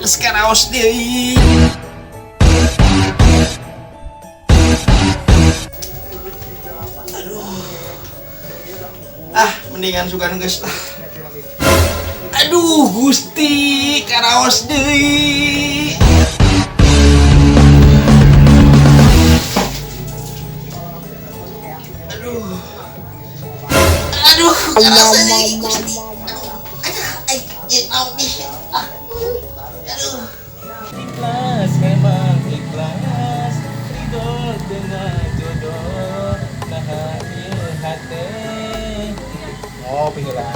Geus karaos deui. Aduh. Ah, mendingan sugan geus lah. Aduh, Gusti, karaos deui. Aduh. Aduh, karaos deui, Gusti. Aduh, aduh, aing naon deui. Ah. Aduh. Ikhlas memang ikhlas, ridho dengan jodoh, nah ieu hate. Ngopi heula.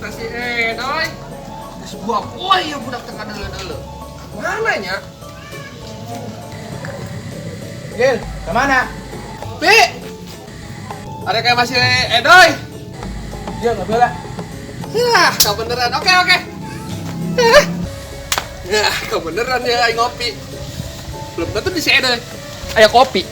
Kasih edoy. Sebuah poe ya budak tengah deuleu-deuleu. Mana nya? Gil, kemana? Pi. Ada kayak masih edoy. Gil, ngopi heula. Yah, kau beneran. Oke, oke. Ya, kau beneran ya aing ngopi. Belum tentu di si edoy. Ayo kopi.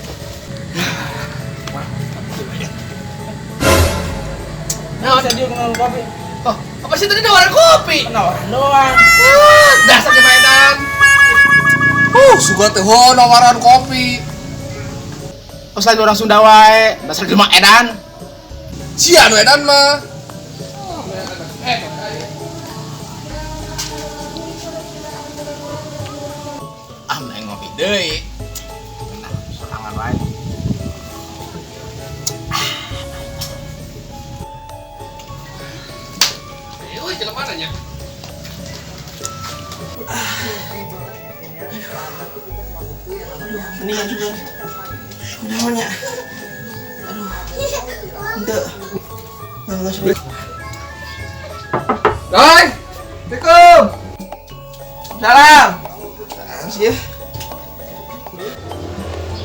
Nah, bisa dia ngomong kopi. Oh, apa sih tadi nawaran kopi? Nawaran doang. Ah, dasar jemainan. Suka teh ho nawaran kopi. Oh, selain orang Sunda wae, dasar jelema edan. Sia nu edan mah. Ah, mending ngopi deui. Nah, sorangan wae. Euy, jelema nanya. Mendingan juga. Namanya. Aduh. Henteu. Enggak sulit. Doi. Assalamualaikum. Salam. Apaan sih ya?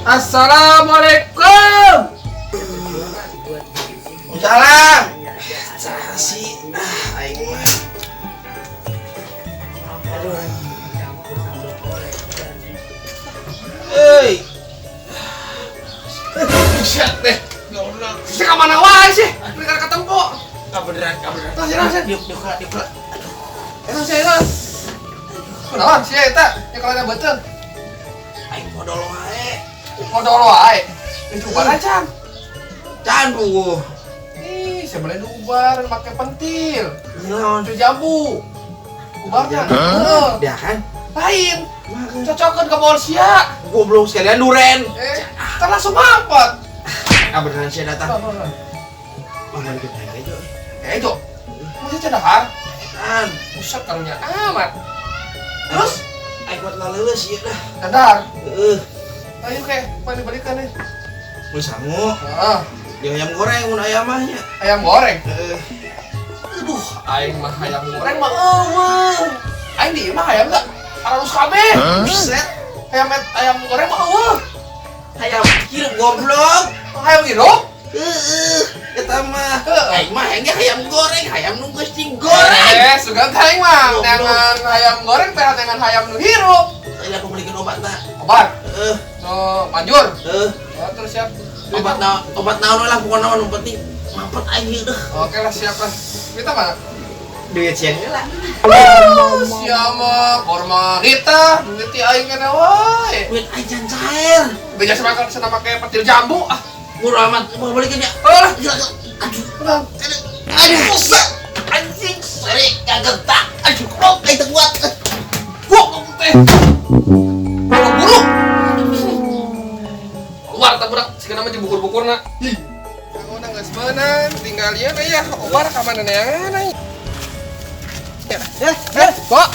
Assalamualaikum. Salam. Salah sih. Ah, aing mah. Aduh. Euy. Buset deh. Sih ka mana wae sih? Mereka ketemu. Kabeneran, kabeneran. Tah, sih, sih. Diuk, diuk, diuk. Eta sih eta. Kunaon sih eta? Ya kalau ada beuteung. Aing modol wae. Modol wae. Itu ubar acan. Can puguh. Ih, sebenarnya ubar make pentil. Naon? Pentil jambu. Ubarnya. Heeh. Dia kan? Lain. Cocokeun ke bol sia. Goblok sekalian duren. Kan langsung mampet. Kabeneran sia datang. Mana bikin aing kejo. Kejo. Masih cedahar. Kan. Buset karunya amat. Terus aing buat laleuleus ieu dah. cadar. Heeh. Ayo ke, mana balikan nih? Mun sangu, Heeh. jeung ayam goreng mun ayam mah nya. Ayam goreng. Heeh. Aduh, aing mah ayam goreng mah eueuh. Aing di imah ayam enggak? Aralus kabeh. Buset. Ayam ayam goreng mah eueuh. Hayam hirup goblok. Hayam hirup? Heeh. Eta mah. Heeh. Aing mah hayang ge hayam goreng, hayam nu geus digoreng. Sugan teh aing mah Goblok. neangan hayam goreng teh neangan hayam nu hirup. Tadi aku belikan obat tak? Obat. Heeh. No, manjur. Heeh. Oh, terus siap. Obat naon, obat naon lah pokokna mah nu penting mampet aing ieu deh. Oke lah, siap lah. Kita mana? Duit sieun heula. Siapa? Korma Rita, duit ti aing kena wae. Duit aing can cair. Beja sama sana make petil jambu ah. Buru amat, mau balikin ya. Oh lah. Gila, gila. Aduh, Udah. aduh, aduh, buset. Anjing, sorry, kagak tak. Aduh, goblok, aing teu kuat. Goblok teh. Buru-buru. Keluar tah budak, sigana mah jeung bukur-bukurna. Ih. Aku geus meunang, tinggal ieu na ya, obar ka mana neangan aing. Kok?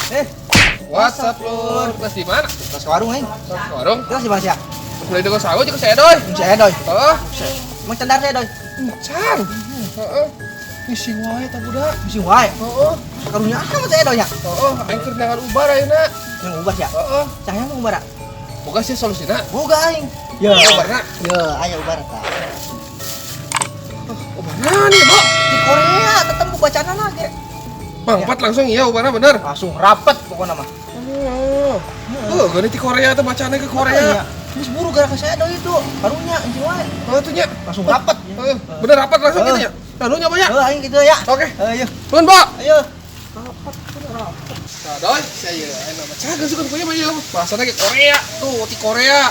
What's up, Lur? Kelas di mana? Kelas ke warung aing. Kelas ke warung. Kelas di mana sih ya? Beli dengan sawo jeung si Edoy. Si Edoy. Heeh. Emang cendar si Edoy? Can. Heeh. Ngising wae tah budak. Ngising wae. Heeh. Karunya apa si Edoy nya? Heeh, aing keur neangan ubar ayeuna. Yang ubar ya? Heeh. Cahaya mau ubar? Boga sih solusina. Boga aing. Ya. Ubarna. Ya, aya ubar tah. Ubarna nih, Bok. Di Korea tetep bacaan lagi. Mangpat langsung iya ubarna bener. Langsung rapet pokoknya mah. Oh. Heuh, geuning di Korea teh bacaannya ke Korea. Iya. Terus buru gara ke saya doi itu, karunya anjing wae. Oh, tuh nya. Langsung rapet. Heeh, bener rapat langsung gitu ya. Nah, lu nyoba ya. Heuh aing kitu ya. Oke. Ayo. Nuhun, Pak. Ayo. Nah, doi, saya enak mah cager suka pokoknya mah ieu. Bahasana ge Korea. Tuh, ti Korea.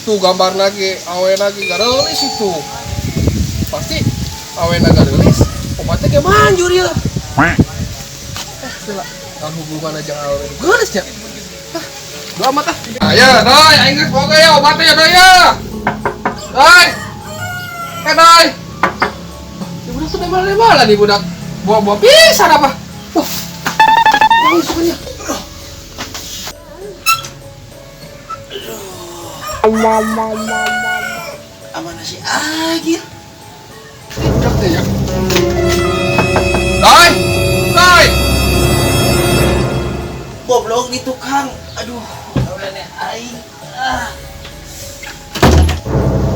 Tuh gambar lagi, awe lagi gareulis itu. Pasti awena gareulis, obatnya ge manjur ya. Sila, tahun hubungan aja awe geulis nya. Hah, doa amat ah. Ayo, doi, aing geus boga ya obatnya ya, doi ya. Doi. Eh, doi. Ya budak tuh nembal-nembal nih budak. Buah-buah pisan apa? Wah. Wah, sukanya. Amana si Agil. Budak teh ya. Doi. Doi. Goblok di tukang. Aduh, awalnya aing. Ah.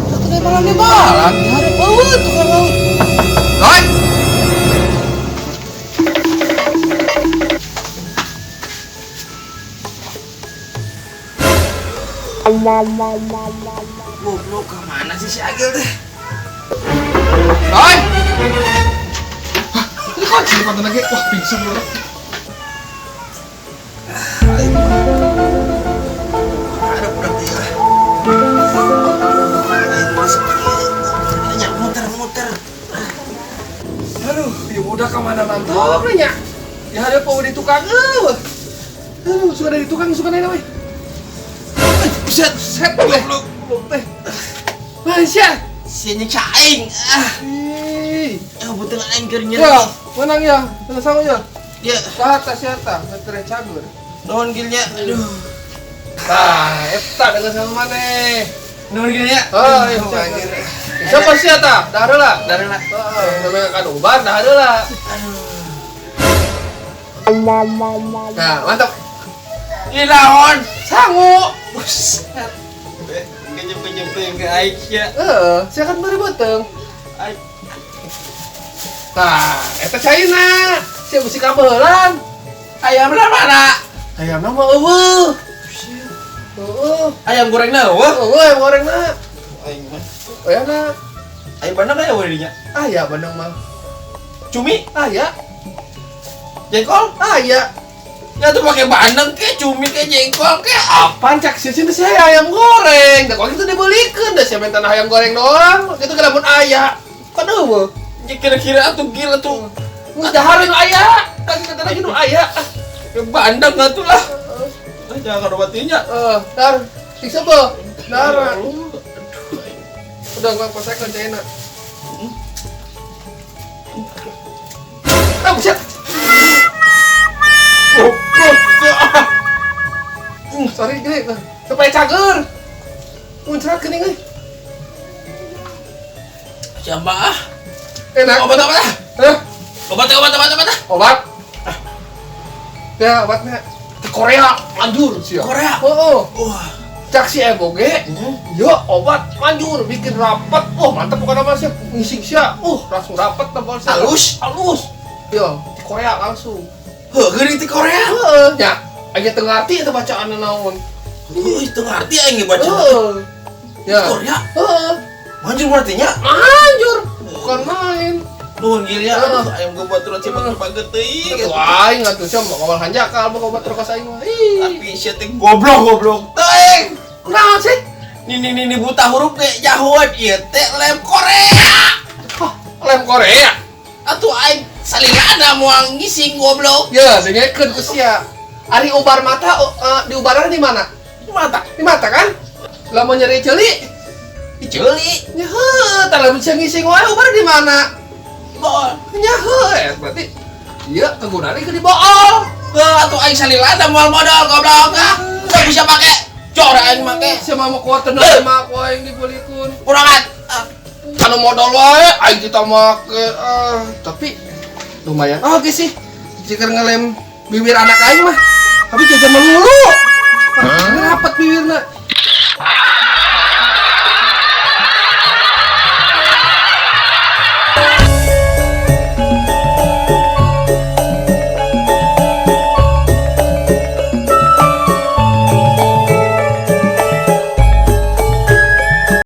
Satu nembalan-nembalan, hari eueuh tukang laut. Doi. Goblok kemana sih si Agil teh? Doi. Hah, ini kunci di pantai lagi. Wah, pingsan lu. Ada budak teh lah. Aing masuk nya muter-muter. Aduh, ya budak kemana nantong nya? Ya ada pau di tukang eueuh. Aduh, suka dari tukang suka nanya we. Buset, set goblok, goblok teh. Masya. Sia nyiksa aing. Ah, Ih. beuteung aing keur nyeri. Ya, menang ya. Menang sama ya. Ya, Sahata siata, ngetere cagur. nuhun gilnya. Aduh. Tah, eta dengan sama maneh. Nuhun gilnya. Oh, iya, Aduh, anjir. Siapa sih eta? Dah heula. Dari lah. Heeh, namanya kan ubar dah heula. Nah, mantap. Ini naon? Sangu. Buset. Kejep-kejep teh ke aing sia. Heeh, sia kan beri beuteung. Aing Tah, eta caina. Sia bisi kabeulan. ayamna mana? Ayamna mah eueuh. Heeh. Ayam gorengna eueuh. Eueuh ayam gorengna. Aing mah. Ayamna. Ayam bandeng aya eueuh dinya. Aya bandeng mah. Cumi, Aya, jengkol. aya. Ya tuh pakai bandeng ke, cumi ke, jengkol ke. Apaan cak sih sih saya ayam goreng. Da kok itu dibelikeun da sia minta ayam goreng doang. Kitu ke lamun aya. Kan eueuh. Ya kira-kira atuh gila tuh. Geus dahareun aya. Kan kata lagi nu aya. Ya bandeng atuh lah. Ah, jangan obatinya. Eh, dar siksa beuh. Dar. Udah gua posekeun caina. Ah, buset. Sorry, gini. Supaya cager. Muncrat geuning euy. Siapa ah? Enak. Obat apa ah? Hah? Obat obat obat obat ah. Obat. Ya, obatnya di Korea manjur sih. Korea? Oh, Wah. Cak si Eboge. Ya, obat manjur bikin rapat. Oh, mantap bukan apa sih. Ngising sia. Langsung rapat tebal sia. Halus? Halus. Ya, di Korea langsung. Heuh, geuning di Korea. Heeh, nya. Aja teu ngarti eta bacaanna naon. Heuh, teu ngarti aing ge baca. Heeh. Ya. Korea. Heeh. Manjur berarti nya. Manjur. Bukan main. Nuhun gilnya, aduh ayam gua buat turun cepat paget teuing. Atuh aing atuh sia mah kawal hanjakal mah obat terus aing mah. Ih. Tapi sia teh goblok goblok teuing. Kunaon sih? Nini nini buta huruf ge jahoan ieu teh lem Korea. Hah, lem Korea. Atuh aing salilana moal ngising goblok. Ya, dengekeun ku sia. Ari ubar mata diubaran di mana? Di mata. Di mata kan? Lamun nyeri ceuli, Di ceuli. nya heuh, tah lamun sia ngising wae ubar di mana? Bool. Nya heuh, berarti ieu kegunaanna keur dibool. Heuh, atuh aing salilana moal modal goblok ah. Teu bisa make. Jor aing make. Sia mah kuat tenan mah ku aing dibelikeun. Kurangan. Ah. Anu modal wae aing kita make tapi lumayan oke sih. Jika ngelem bibir anak aing mah. Tapi jajan melulu.